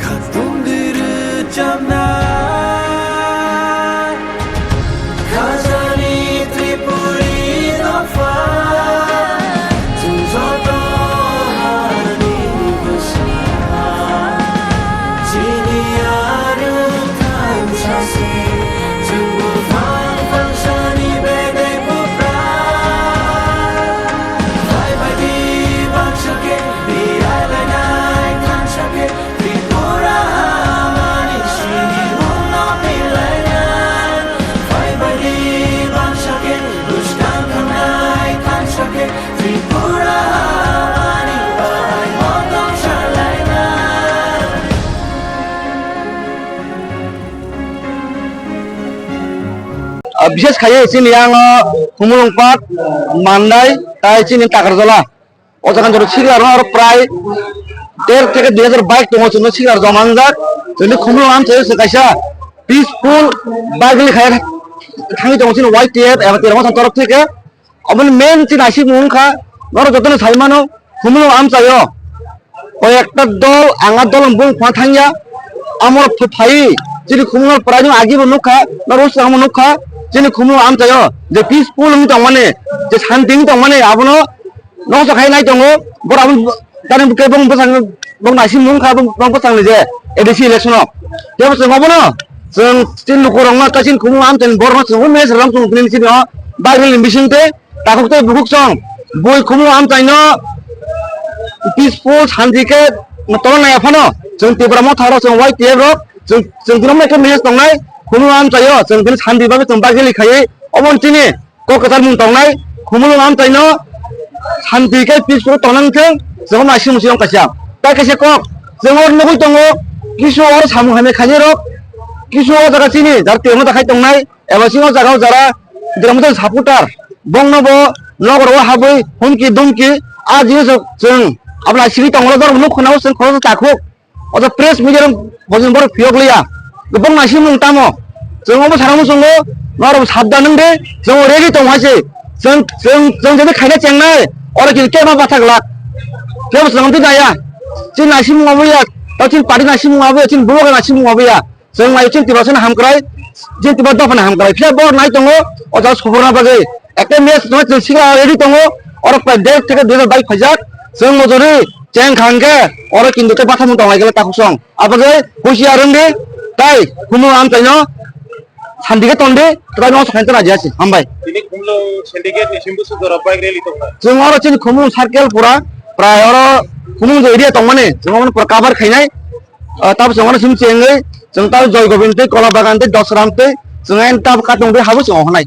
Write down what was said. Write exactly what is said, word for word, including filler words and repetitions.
Khatung diri chamna. Khajani Tripuri dopha, chwng joto hani bwsa. Chini aro thansa se, chwng buphang phangsani bedek bupra. Phai bai di bangsa khe, birai lainai thansa khe, Tripura hamani sinimungno pil lainai. Phai bai di bangsa khe, bwskang thangnai thansa khe, Tripura hamani bai motong salainai. Ah, bishes khaiwi chini yang o Khumulwng Park, Mandai, tai chini Takarjala. O jaga jora sikla rok prai der theke dui hajar bike tongo, chwngno sikla rok joma wngjak. Chwngni Khumulwng amchaio se kaisa peaceful bike rally khai thangwi tongo chini Y T F eba Tirangotha torok theke. Oboni main chini naisingmung wngkha, norok jotono sai mano, Khumulwng amchaio koi ekta dol, ang a dol bung khna thangya, amo ph-, phai chini Khumulwng prai no agi bo nukha, norok swkang bo nukha, chini Khumulwng amchaio je peaceful wngwi tongmani, je santi wngwi tongmani, abono noksa khai nai tongo, borok abo tani bwkhe bong bwsang bong naising mung kha bong bwsang ni je A D C election o. Tebo chwng obono chwng tin lukurokno kaisa Khumulwng amchaini borokno chwng o message rwng chwng tini sini o Bible ni bising tei takhuk tei bukhuk chwng bui Khumulwng amchaino peaceful santi khe tongna nai phano chwng Tipra Motha rok chwng Y T F rok chwng chwng tini omo khe message tongnai Khumulwng amchaio chwng tini santi bagwi chwng bagwi khaiwi obo chini kok kwchar mung tongnai, Khumulwng amchaino santi khe peaceful tongna wngthwng, chwng naising musi wng kaisa. Tai kaisa kok, chwng oro nugwi tongo, kisu oro samung hamya khainai rok, kisu o jaga chini jar temo ta khai tongnai, eba chini o jaga o jara drama supporter, bongno bo nogor o habwi humki dumki, a jinis chwng abla siri tonglo, jor nuk khna o chwng khoroksa takhuk. O jaga press media rok bojong borok phiyok liya. Gubung naisingmung tamo. Chwng omo sana muchungo, norok sabdan wng de, chwng ready tong hai se. Chwng, chwng, chwng jadi khaina chengnai, oro kini kema bathak lak. Kebo chwng twi naya. Chini naisingmung obo ya, tao chini party naisingmung obo ya, chini bubagra naisingmung obo ya. Chwng nai chini tiba sani hamkrai, chini tiba dophani hamkrai. Phiya borok nai tongo, o jaga sukurna bagwi. Ekta match no chwng sikla ready tongo, oro prai der theke dui hajar bike phaijak, chwng mojori cheng khang khe oro kintu tei bathamung tong lai khe takhuk song. Abagwi husiar wng di, tai Khumulwng amchaino santi khe ton di, tai no sakhain tona jasi, hambai. Tini Khumulwng syndicate ni simbusu jora bike rally tongkha. Chwng oro chini Khumulwng circle pura, prai oro Khumulwng je area tongmani, chwng oro pura cover khainai. Ah, tabuk chwng oro sim chengwi, chwng tabuk Joy Gobind tei Kola Bagan tei Dosram tei chwng ayang tabuk katong tei habo chwng ohonai.